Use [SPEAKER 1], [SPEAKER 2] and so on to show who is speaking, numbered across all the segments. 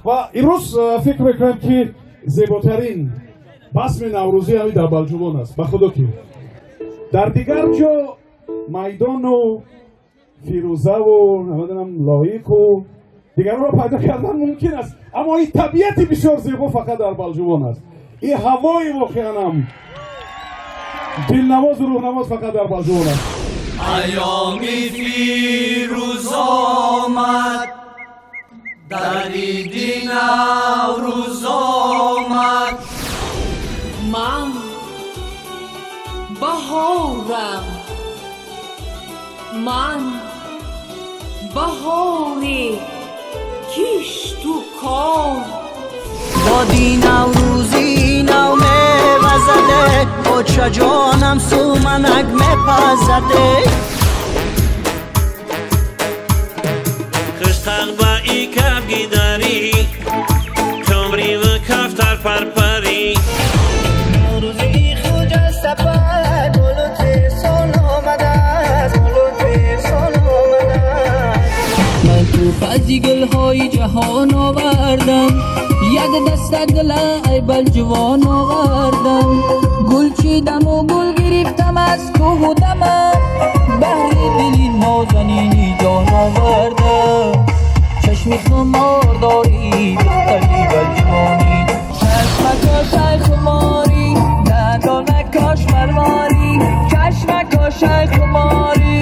[SPEAKER 1] Ва имрӯз фикр мекунам, ки зеботарин басми наврӯзӣ ҳамин дар Балҷувон аст. Ба худо ки дар дигар ҷо майдону фирӯзаву намедонам лоиқу дигаронро пайдо кардан мумкин аст, аммо ин табиати бисёр зебо фақат дар Балҷувон аст. Ин ҳавои воқеанам дилнавозу рӯҳнавоз фақат дар Балҷувон аст.
[SPEAKER 2] Айёми фирӯз омад, дар иди Наврӯз омад.
[SPEAKER 3] Ман баҳорам, ман баҳори кишту кор.
[SPEAKER 2] Боди наврӯзи нав мевазаде, оча ҷонам суманак мепазаде.
[SPEAKER 4] Хуштағбаи кабгидарӣ, қумриву кафтар парпарӣ.
[SPEAKER 2] Наврӯзи хуҷастапай гулу тирсон омадааст, гулу тирсон омадааст.
[SPEAKER 3] Ман тӯфази гулҳои ҷаҳон овардам, як даста гулай Балҷувон овардам. Гул чидаму гул гирифтам аз кӯҳу даман, баҳри дили нозанини ҷон овардам. Чашми хумор дорӣ духтари Балҷувонӣ, чашмакошай хуморӣ, дандонакош марворӣ, чашмакошай хуморӣ.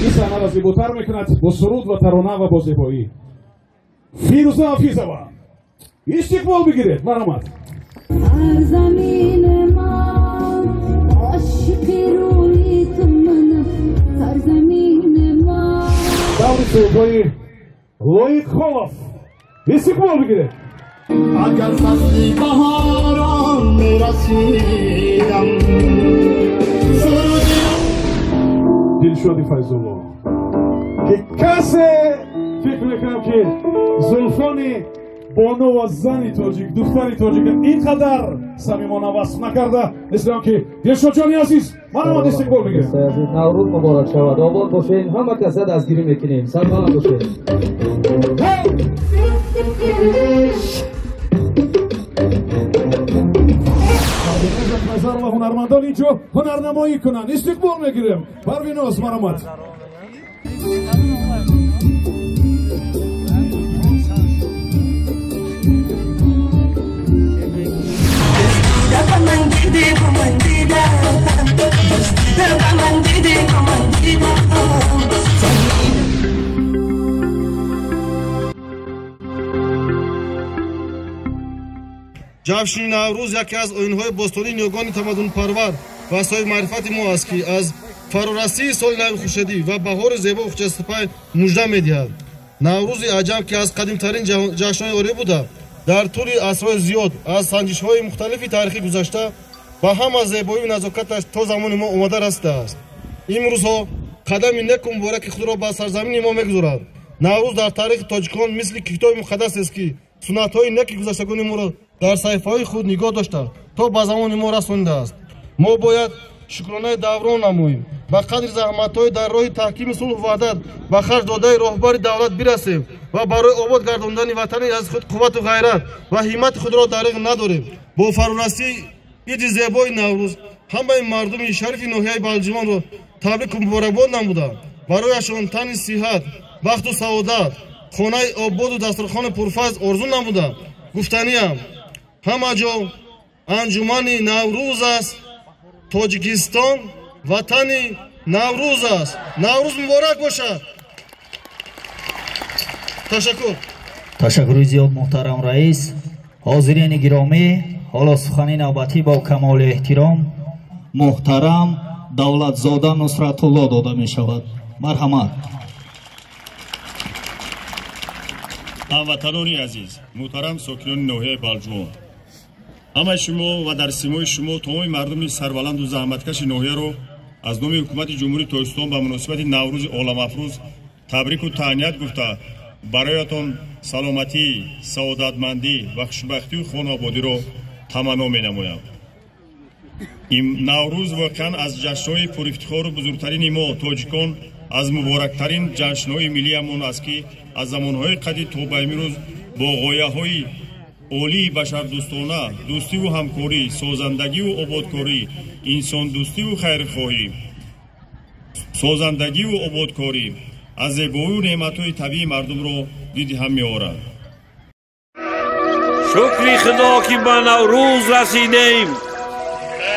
[SPEAKER 1] Ин саҳнаро зеботар мекунад бо суруд ва тарона ва бо зебоӣ. Фирӯза Ҳафизова, истиқбол бигиред, марҳамат.
[SPEAKER 5] Сарзамини ман ошиқи рӯи ту манам, сарзамини ман.
[SPEAKER 1] Даври сурудҳои Лоиқ Холов, истиқбол бигиред.
[SPEAKER 6] Агар фасли баҳорон мерасидам, суруди
[SPEAKER 1] Дилшоди Файзулло, ки касе фикр мекунам, ки зулфони бону ва зани тоҷик, духтари тоҷика ин қадар самимона васф накарда мислам ки Дилшодҷони азиз, марҳамат, истиқбол бигиред.
[SPEAKER 7] Наврӯз муборак шавад, обод бошед, ҳама каса дастгирӣ мекунем, сарбаланд бошед.
[SPEAKER 1] Назар ва ҳунармандон инҷо ҳунарнамоӣ кунанд, истиқбол мегирем. Парвиноз, марҳамат.
[SPEAKER 8] Ҷашни Наврӯз яке аз оинҳои бостонии ниёгони тамаддунпарвар ва соҳиби маърифати мо аст, ки аз фарорасии соли нави хуршедӣ ва баҳори зебо хуҷастапай мужда медиҳад. Наврӯзи аҷам, ки аз қадимтарин ҷашнҳои орӣ буда, дар тӯли асрҳои зиёд аз санҷишҳои мухталифи таърихӣ гузашта, ба ҳама зебоию назокаташ то замони мо омада расидааст. Имрӯзҳо қадами неку мубораки худро ба сарзамини мо мегузорад. Наврӯз дар таърихи тоҷикон мисли китоби муқаддас аст, ки суннатҳои неки гузаштагони моро дар саҳифаҳои худ нигоҳ дошта то ба замони мо расонидааст. Мо бояд шукронаи даврон намоем, ба қадри заҳматҳои дар роҳи таҳкими сулҳу ваҳдат ба харҷ додаи роҳбари давлат бирасем ва барои обод гардондани ватани аз худ қуввату ғайрат ва ҳиммати худро дариғ надорем. Бо фарорасии иди зебои Наврӯз ҳамаи мардуми шарифи ноҳияи Балҷувонро табрику муборакбод намуда, барояшон тани сиҳат, бахту саодат, хонаи ободу дастархони пурфайз орзу намуда, гуфтаниям: ҳама ҷо анҷумани Наврӯз аст, Тоҷикистон ватани Наврӯз аст. Наврӯз муборак бошад. Ташаккур.
[SPEAKER 9] Ташаккури зиёд, муҳтарам раис. Ҳозирини гиромӣ, ҳоло сухани навбатӣ бо камоли эҳтиром муҳтарам Давлатзода Нусратулло дода мешавад. Марҳамат.
[SPEAKER 10] Ҳамватанони азиз, муҳтарам сокинони ноҳияи Балҷувон, ҳамаи шумо ва дар симои шумо тамоми мардуми сарбаланду заҳматкаши ноҳияро аз номи ҳукумати Ҷумҳурии Тоҷикистон ба муносибати Наврӯзи оламафрӯз табрику таҳният гуфта, бароятон саломатӣ, саодатмандӣ ва хушбахтию хонаободиро таманно менамоям. Наврӯз воқеан аз ҷашнҳои пурафтихору бузургтарини мо тоҷикон, аз муборактарин ҷашнҳои миллиямон аст, ки аз замонҳои қадим то ба имрӯз бо ғояҳои олии башардӯстона, дӯстиву ҳамкорӣ, созандагиву ободкорӣ, инсондӯстиву хайрхоҳӣ, созандагиву ободкорӣ аз зебоию неъматҳои табиии мардумро диди ҳам меорад.
[SPEAKER 4] Шукри Худо, ки ба Наврӯз расидем.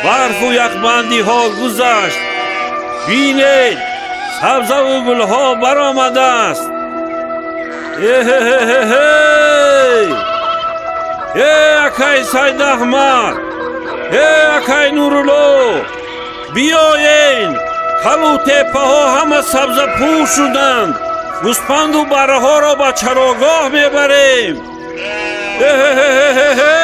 [SPEAKER 4] Барфу яхбандиҳо гузашт. Бинед, сабзаву гулҳо баромадааст. Эҳе-ҳе-ҳе! Э, акай Сайдаҳмад! Э, акай Нурулло! Биёен! Талу теппаҳо ҳама сабзапӯш шуданд. Гӯспанду барраҳоро ба чарогоҳ мебарем. Эҳе-ҳе-ҳе-ҳе!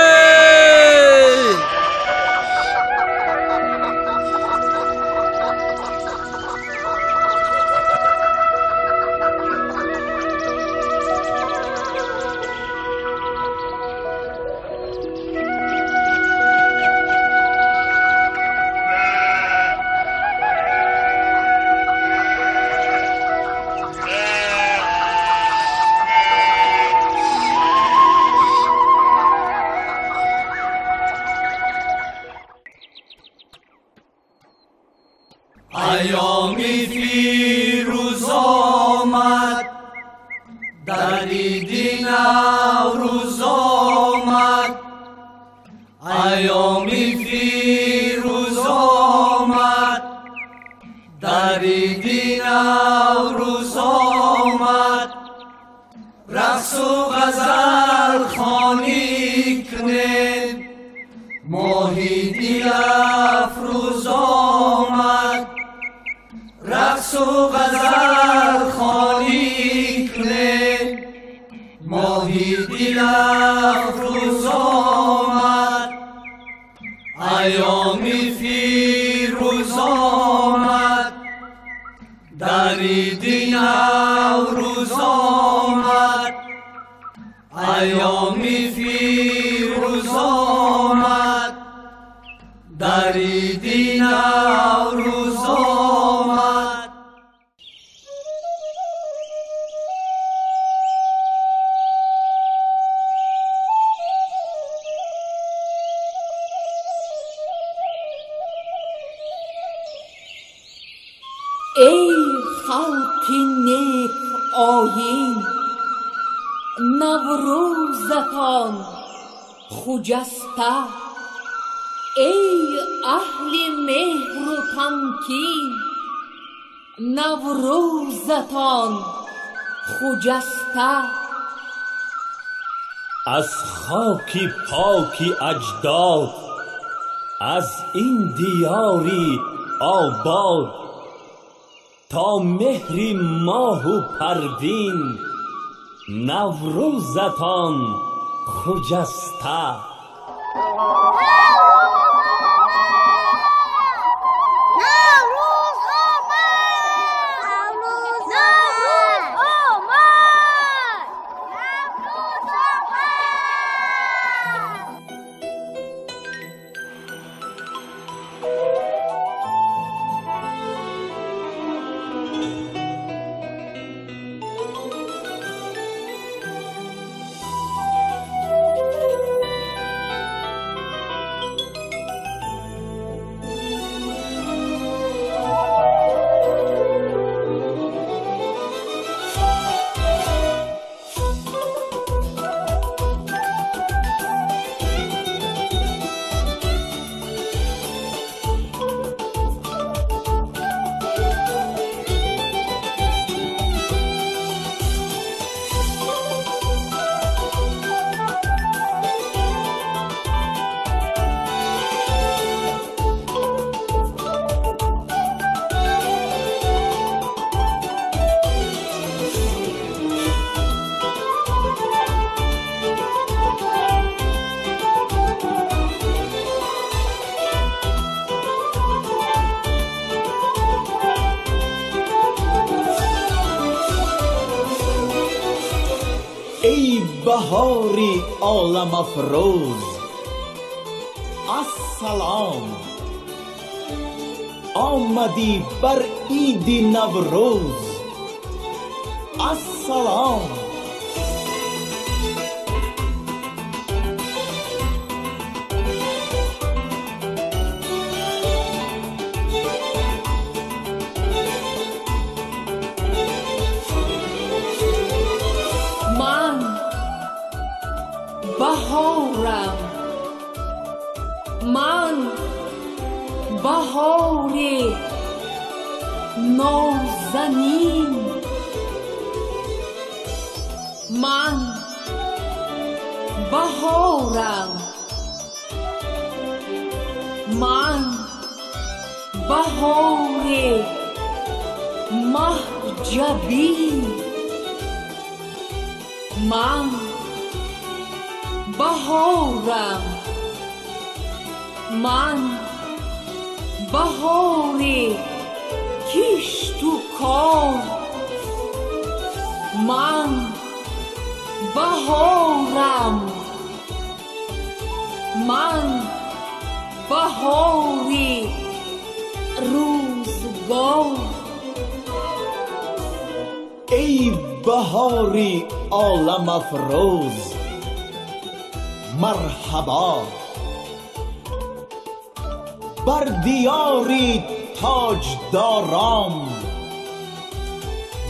[SPEAKER 2] ایامی فیروز آمد، در عید نوروز آمد. ایامی فیروز آمد، در عید نوروز آمد. رقص و غزل خوانی کنیم، ماهی دل افروز آمد. رقص و غزل خوانی کنیم، ماهی دل افروز آمد. ایامی فیروز آمد، در عید نوروز آمد. ایامی فیروز آمد، در عید نوروز آمد.
[SPEAKER 5] ای خلق نیک آیین، نوروزتان خجسته. ای اهل مهر و تمکین، نوروزتان خجسته.
[SPEAKER 11] از خاک پاک اجداد، از این دیاری آباد، تا مهر ماه و پروین، نوروزتان خجسته.
[SPEAKER 9] ای بهاری عالم افروز، السلام.
[SPEAKER 12] Омадӣ бар иди Наврӯз. Ассалом.
[SPEAKER 5] Ман баҳорам, ман баҳори нозанин, ман баҳорам, ман баҳори маҳҷабин, ман баҳорам, ман баҳори кишту кор, ман баҳорам, ман баҳори рӯзгор.
[SPEAKER 12] Эй баҳори оламафрӯз, марҳабо. Бар диёри тоҷдорон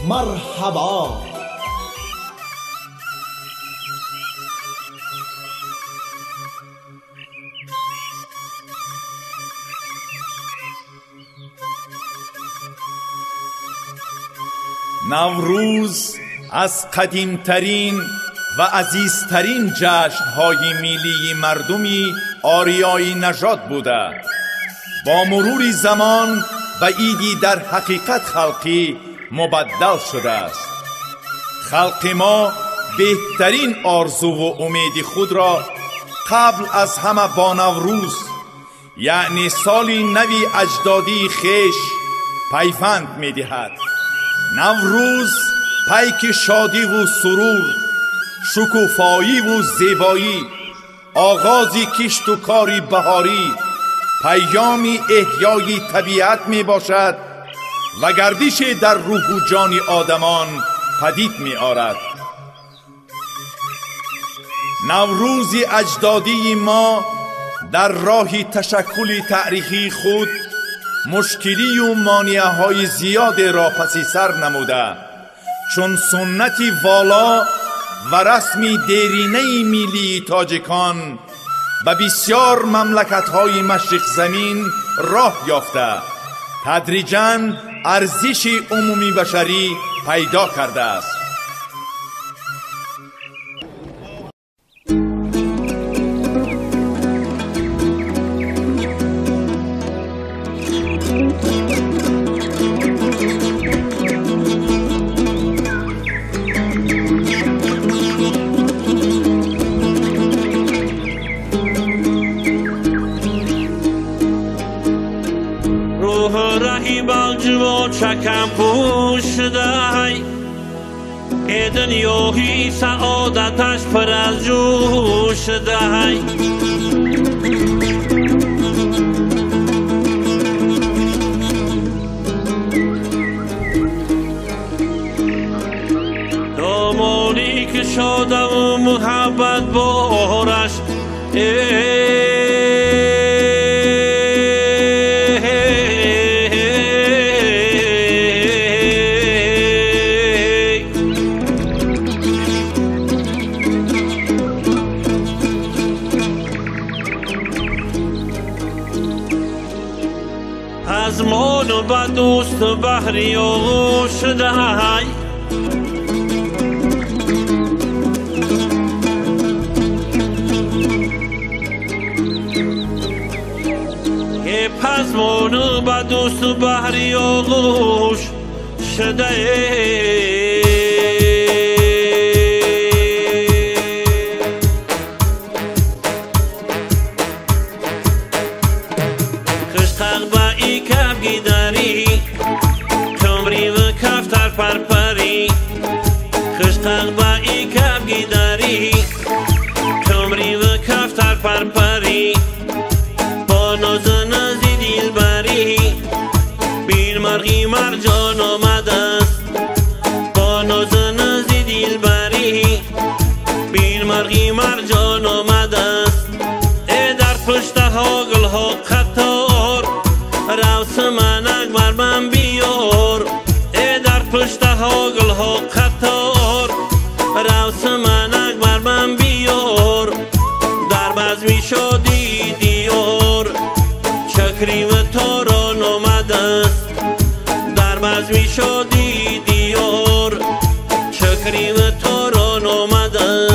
[SPEAKER 12] марҳабо.
[SPEAKER 13] Наврӯз аз қадимтарин ва азизтарин ҷашнҳои миллии мардуми ориёи нажод буда, бо мурури замон ба иди дар ҳақиқат халқӣ мубаддал шудааст. Халқи мо беҳтарин орзуву умеди худро қабл аз ҳама бо Наврӯз, яъне соли нави аҷдодии хеш, пайванд медиҳад. Наврӯз пайки шодиву сурур, шукуфоиву зебоӣ, оғози кишту кори баҳорӣ, паёми эҳёи табиат мебошад ва гардише дар рӯҳу ҷони одамон падид меорад. Наврӯзи аҷдодии мо дар роҳи ташаккули таърихии худ мушкилию монеаҳои зиёдеро паси сар намуда, чун суннати воло ва расми деринаи миллии тоҷикон ба бисёр мамлакатҳои машриқзамин роҳ ёфта, тадриҷан арзиши умумибашарӣ пайдо кардааст.
[SPEAKER 4] Чакам пӯшидай, э дунёи саодаташ пур аз ҷӯшидай. Домони кушодаву муҳаббат бораш, ба дӯст баҳри оғӯш даҳай. Ке пазмону ба дӯст баҳри оғӯш шудае. Парпари хушқақ ба икаб гидарӣ, қумрӣ ва кафтар парпарӣ, бо нозу нози дилбарӣ. مرغی مرجان آمده است با ناز نازی دلبری، بین مرغی مرجان آمده است. ای در پشت ها گل ها قطار، روس منک بر من بیار. ای در پشت ها گل ها قطار، روس منک بر من بیار. در بزمی شادی دیار، چکری و تاران آمده است. در بزمی شادی دیار، چکری و تاران آمده است.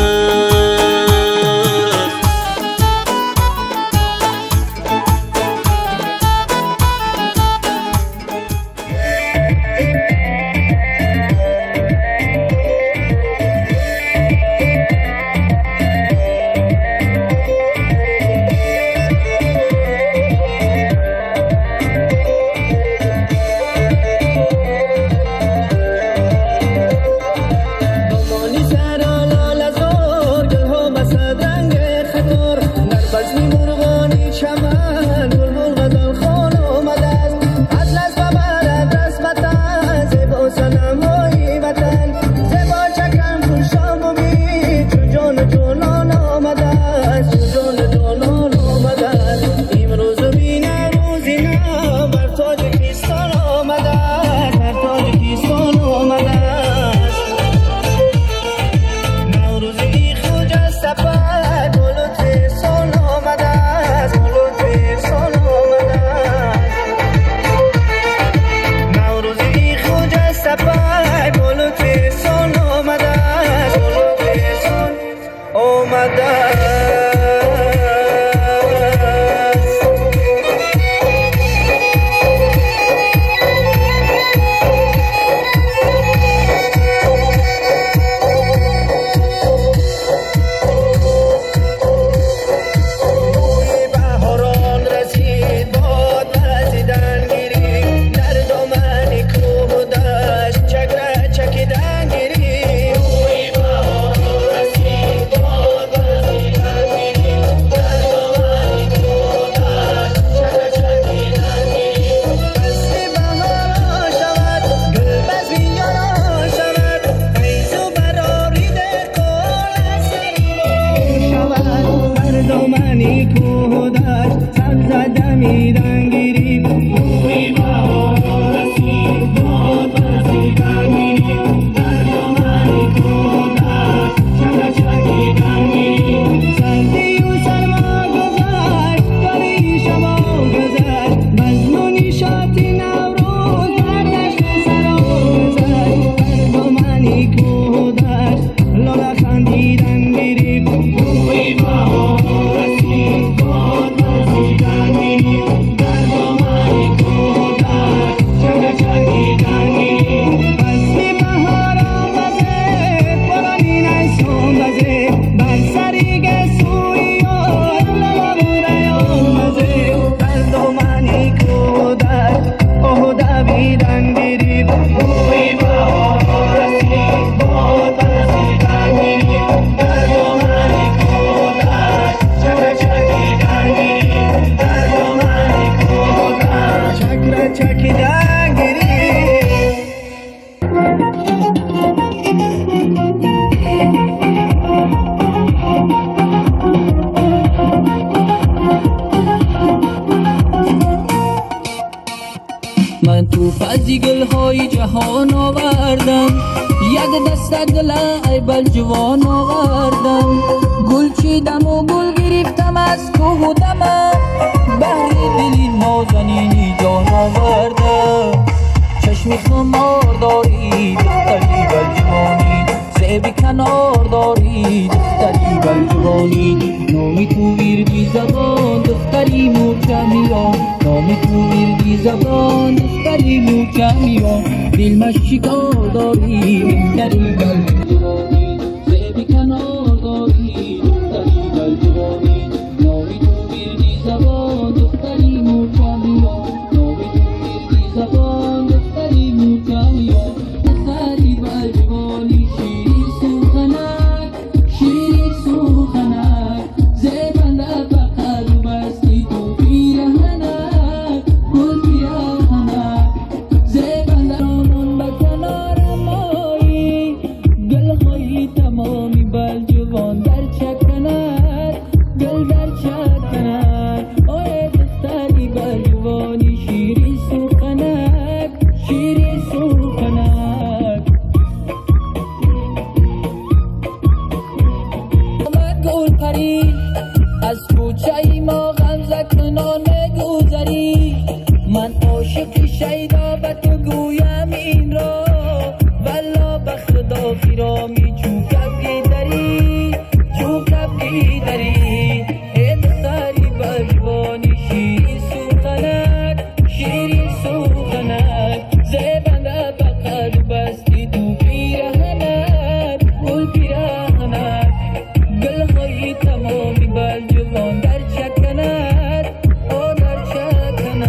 [SPEAKER 3] من توفازی گلهای جهان آوردم، یک دست گل ای بلجوان آوردم. گل چیدم و گل گرفتم از کوه و دمم، بهر دلی نازنینی جان آوردم. چشم خمار داری دختری بلجوانی، زیب کنار داری دختری بلجوانی. نامی تو ویردی زبان دختری موچمیان، نامی تو ویردی زبان دختری موچمیان. دلمش چیکار داری دختری بلجوانی، زیب کنار داری دختری بلجوانی. نامی تو ویردی زبان دختری موچمیان، نامی تو ویردی زبان دختری موچمیان. دختری بلجوانی شیرین سخنک، شیرین سخنک، زیبنده فقط بستی تو پیرهنک، گل پیرهنک. عاشق شیدا به تو گویم این را، والا به خدا خیرامی چو کبکی دری، چو کبکی دری. ای دختری بلجوانی شیرین سخنک، شیرین سخنک، زیبنده به قد بستی تو پیرهنک، گل پیرهنک. گلهای تمامی بلجوان در چکنک، آ در چکنک.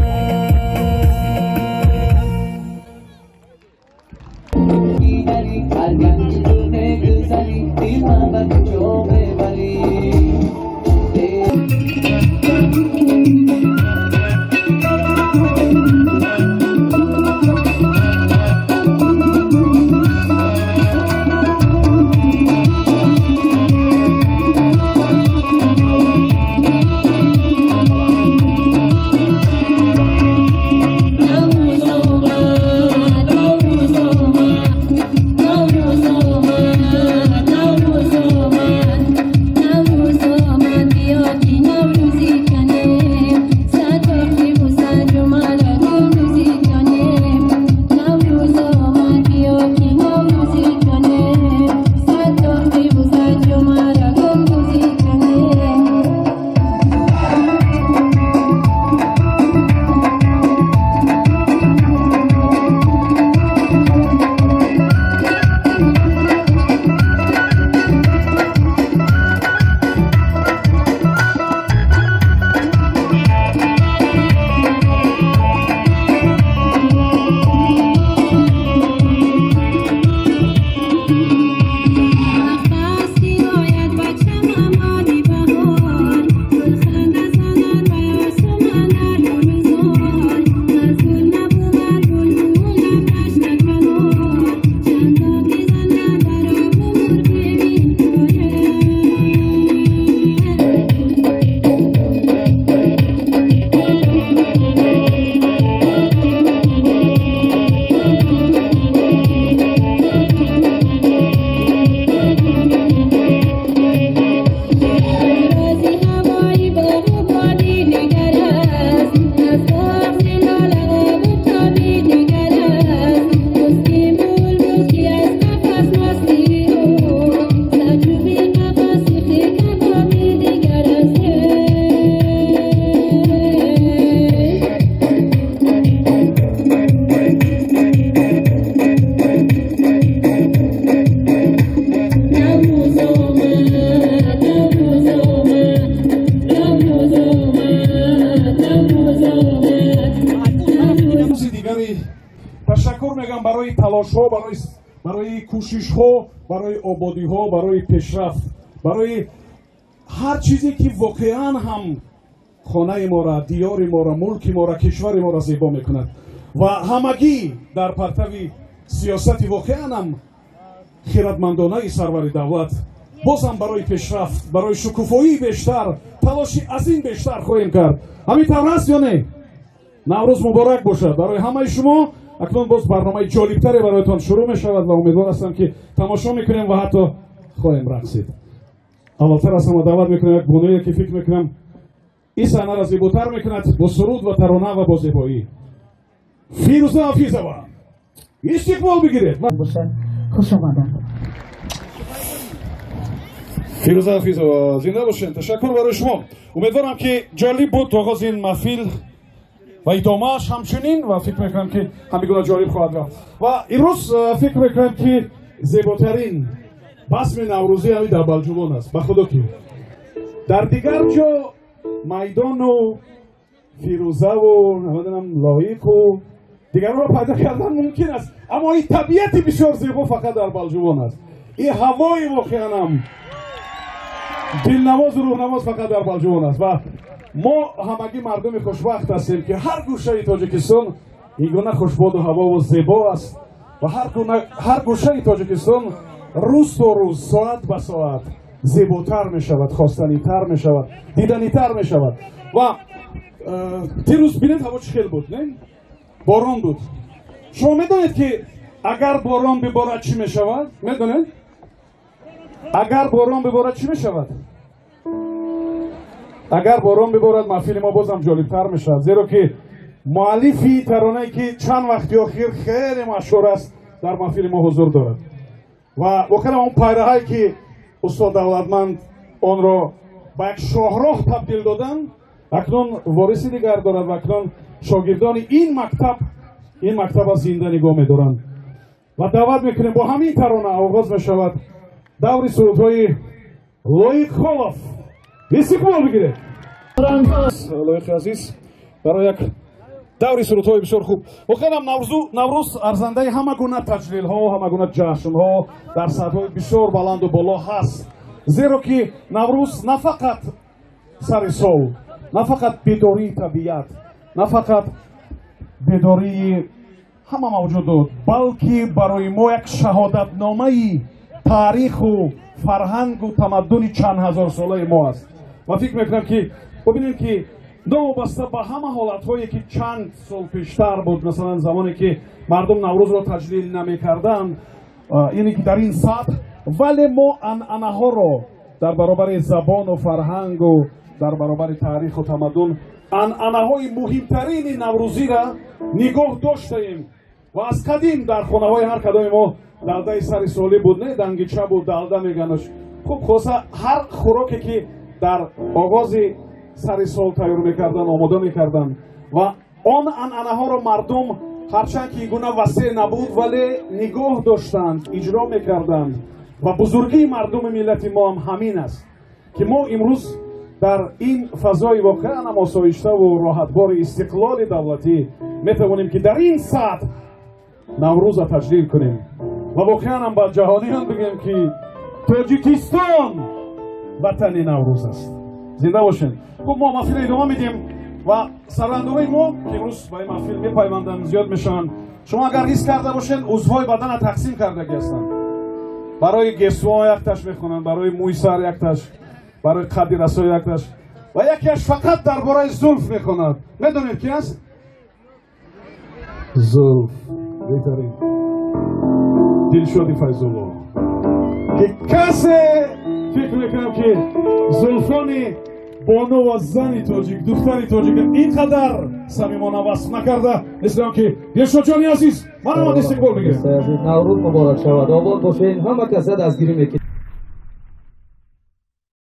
[SPEAKER 3] دیداری هرگز تو میگذری، دلم به کجا میبری.
[SPEAKER 1] Барои талошҳо, барои кӯшишҳо, барои ободиҳо, барои пешрафт, барои ҳар чизе ки воқеан ҳам хонаи моро, диёри моро, мулки моро, кишвари моро зебо мекунад ва ҳамагӣ дар партави сиёсати воқеан ҳам хиратмандонаи сарвари давлат бозам барои пешрафт, барои шукуфоии бештар, талоши аз ин бештар хоҳем кард. Ҳамин тавр аст ё не? Наврӯз муборак бошад барои ҳамаи шумо. Акнун боз барномаи ҷолибтаре бароятон шурӯъ мешавад ва умедвор ҳастам ки тамошо мекунем ва ҳатто хоҳем рақсид. Аввалтар аз ҳама даъват мекунем як бонуе ки фикр мекунам ин саҳнаро зеботар мекунад бо суруд ва тарона ва бо зебоӣ. Фирӯза Ҳафизова, истиқбол бигиред.
[SPEAKER 14] Хуш омаданд.
[SPEAKER 1] Фирӯза Ҳафизова, зинда бошед. Ташаккур барои шумо. Умедворам ки ҷолиб буд оғози ин маҳфил ва идомааш ҳамчунин, ва фикр мекунам ки ҳамин гуна ҷолиб хоҳад рафт. Ва имрӯз фикр мекунам ки зеботарин басми наврӯзӣ ҳамин дар Балҷувон аст. Ба худо ки дар дигар ҷо майдону фирӯзаву намедонам лоиқу дигарро пайдо кардан мумкин аст, аммо ин табиати бисёр зебо фақат дар Балҷувон аст. Ин ҳавои воқеанам дилнавозу рӯҳнавоз фақат дар Балҷувон аст. Ва мо ҳамагӣ мардуми хушбахт ҳастем ки ҳар гӯшаи Тоҷикистон ин гуна хушбоду ҳавову зебо аст ва ҳар гӯшаи Тоҷикистон рӯз то рӯз, соат ба соат зеботар мешавад, хостанитар мешавад, диданитар мешавад. Ва дирӯз бинед ҳаво чӣ хел буд, не? Борон буд. Шумо медонед ки агар борон биборад чӣ мешавад? Медонед? Агар борон биборад чӣ мешавад? Агар борон биборад маҳфили мо бозам ҷолибтар мешавад, зеро ки Муаллифи таронае ки чанд вақти охир хеле машҳур аст, дар маҳфили мо ҳузур дорад ва воқеан он пайраҳае ки устод Давлатманд онро ба як шоҳроҳ табдил доданд, акнун вориси дигар дорад ва акнун шогирдони ин мактаб зинда нигоҳ медоранд. Ва даъват мекунем, бо ҳамин тарона оғоз мешавад даври сурудҳои Лоиқ Холов. Истиқбол бигиред. Лоиқи азиз, барои як даври сурудҳои бисёр хуб. Воқеан ҳам Наврӯз арзандаи ҳама гуна таҷлилҳо, ҳама гуна ҷашнҳо дар сатҳҳои бисёр баланду боло ҳаст, зеро ки Наврӯз на фақат сари сол, на фақат бедории табиат, на фақат бедории ҳама мавҷудот, балки барои мо як шаҳодатномаи таъриху фарҳангу тамаддуни чанд ҳазорсолаи мо аст. Ва фикр мекунам ки бибинем ки новобаста ба ҳама ҳолатҳое ки чанд сол пештар буд, масалан замоне ки мардум Наврӯзро таҷлил намекарданд, ине ки дар ин сатҳ, вале мо анъанаҳоро дар баробари забону фарҳангу дар баробари таъриху тамаддун анъанаҳои муҳимтарини наврӯзиро нигоҳ доштаем. Ва аз қадим дар хонаҳои ҳар кадоми мо далдаи сари солӣ буд, не дангича буд, далда меганаш. Хуб, хулоса ҳар хӯроке ки дар оғози сари сол тайёр мекарданд, омода мекарданд ва он анъанаҳоро мардум ҳарчанд ки ин гуна васеъ набуд, вале нигоҳ доштанд, иҷро мекарданд. Ва бузургии мардуми миллати мо ҳам ҳамин аст ки мо имрӯз дар ин фазои воқеан ҳам осоиштаву роҳатбори истиқлоли давлатӣ метавонем ки дар ин сатҳ Наврӯза таҷлил кунем ва воқеан ҳам ба ҷаҳониён бигӯем ки Тоҷикистон ватани Наврӯз аст. Зинда бошед. Хуб, мо маҳфилро идома медиҳем ва сарояндаҳои мо ки имрӯз ба ин маҳфил мепайванданд зиёд мешаванд. Шумо агар ҳис карда бошед, узвҳои бадана тақсим кардагӣ ҳастанд. Барои гесӯҳо якташ мехонанд, барои мӯи сар якташ, барои қадди расо якташ ва якеаш фақат дар бораи зулф мехонад. Медонед ки аст? Зулф беҳтарин Дилшоди Файзулло, ки касе фикр мекунам ки зулфони бону ва зани тоҷик, духтари тоҷик ин қадар самимона васф накарда, мисли он ки Дилшодҷони азиз, маро истиқбол бигиред.
[SPEAKER 7] Наврӯз муборак шавад, обод бошед, ҳама каса дастгирӣ мекунед.